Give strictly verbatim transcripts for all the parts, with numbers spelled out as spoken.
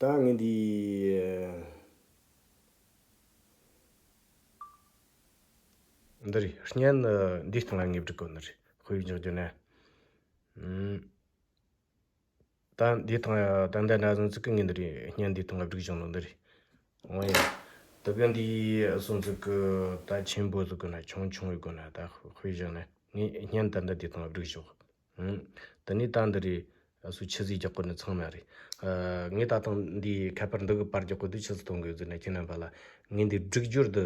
ད་ངས་འདི། འདི་རེད། བརྙན་འདིའི་སྟེང་ལ་ངས་བསྒྲིག་གོ་ནི་རེད། དཔེ་འཇོག་རྒྱུ་ན། ཨུམ། ད་འདིའི་སྟེང་ད་འདི་འདྲ་བཟོ་ཚིག་གི་ངས་འདི་རེད། བརྙན་འདིའི་སྟེང་ལ་བསྒྲིག་བྱུང་ནོ་འདི་རེད། འོ་ཡ། དེ་ག་འདི་བཟོ་ཚིག་གི་ད་ཆེན་པོ་ཟིག་དགོས་ན་ཆུང་ཆུང་ཡོད་དགོས་ན། ད་དཔེ་བཞག་ན་ངས་བརྙན་ད་འདི་འདིའི་སྟེང་ལ་བསྒྲིག་བཞག་ཨང་། དེ་ནས་ད་འདི་རེད། སུ་ཆི་ཟིག་རྒྱག་དགོས་ནི་ཚང་མ་རེད། ཨ། ངས་ད་ཐེངས་འདི་ཁ་པར་འདི་གི་པར་རྒྱག་གོ་དུས་ཆི་ཟིག་གཏོང་གི་ཡོད་ཟེར་ན། ཁྱེད་རྣམ་པ་ལ་ངས་འདི་སྒྲིག་སྦྱོར་འདི།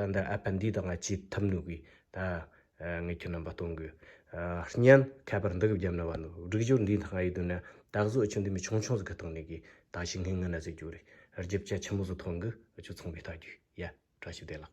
ཨ། ད་འདི་ཨ་ཕ་འདི་དང་ང་ཆེས་ཐབས་ནུས་གི་ད། ཨ། ངས་ཁྱེད་རྣམ་པ་སྟོན་གི། ཨ། བརྙན་ཁ་པར་འདི་གི་བརྒྱབ་ན་བ་ནི་སྒྲིག་སྦྱོར་འདི་ཐང་ཡིན་དུས་ན། ད་གཟོད་ཁྱོད་འདི་མི་ཆུང་ཆུང་ཟིག་གི་སྟེང་ནས་གི་ད་ཞིག་ངས་ངན་ན་ཟེར་རྒྱུ་རེད། བརྒྱབ་ཆ་ཆི་མོ་ཟིག་ཐོན་གི། ཁྱོད་ཚང་མས་ལྟ་རྒྱུ་ཡ། བཀྲ་ཤིས་བདེ་ལེགས།